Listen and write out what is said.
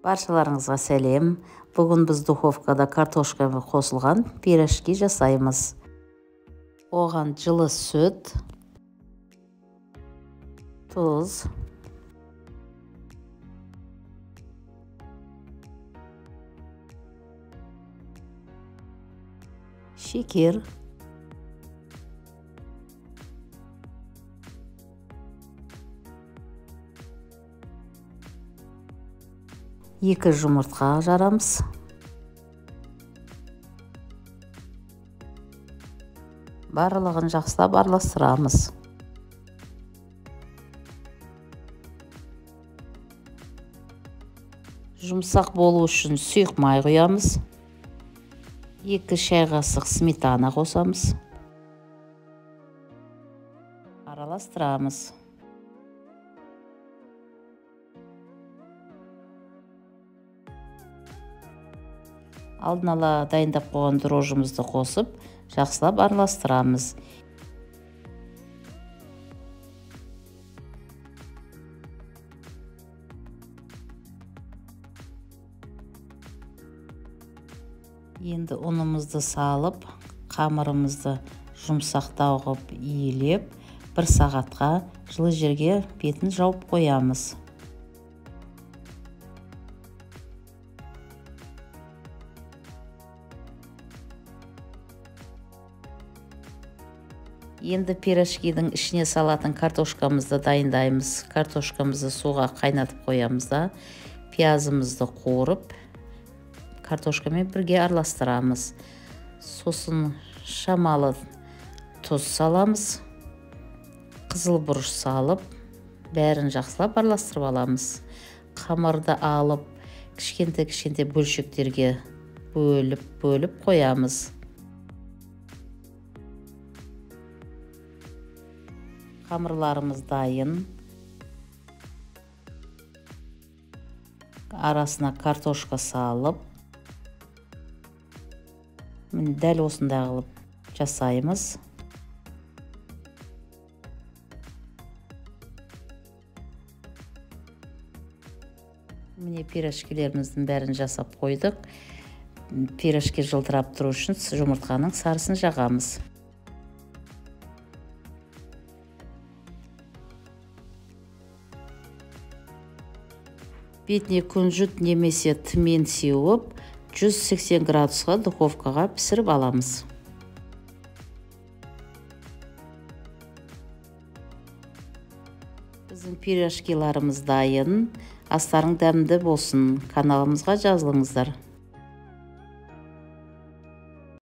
Баршаларыңызға сәлем. Бүгін біз духовкада картошкамен қосылған пирожки жасаймыз. Оған жылы сүт, тұз, шекер, 2 жұмыртқа жарамыз. Барлығын жақсылап араластырамыз. Жұмсақ болу үшін сұйық май құямыз. 2 шай қасық сметана қосамыз. Араластырамыз. Алдын ала дайындап қойған дрожжымызды қосып, жақсылап араластырамыз. Енді ұнымызды салып, қамырымызды жұмсақтау қылып иілеп, 1 сағатқа жылы жерге бетін жауып қоямыз. Енді пирожкидің ішіне салатын картошкамызды дайындаймыз. Картошкамызды суға қайнатып қоямыз да, пиязымызды қуырып, картошкамен бірге араластырамыз. Сосын шамалы тұз саламыз, қызыл бұрыш салып, бәрін жақсылап араластырып аламыз. Қамырды алып, кішкентай-кішкентай бөлшектерге бөліп-бөліп қоямыз. Қамырларымыз дайын. Арасына картошка салып, міне дәл осындай қылып жасаймыз. Міне пирожкилеріміздің бәрін жасап қойдық. Пирожки жылтырап тұру үшін жұмыртқаның сарысын жағамыз. Бетіне күнжіт немесе тмин сеуіп, 180 градусқа духовкаға пісіріп аламыз. Біздің пирожкиларымыз дайын. Астарың дәмді болсын. Каналымызға жазылыңыздар.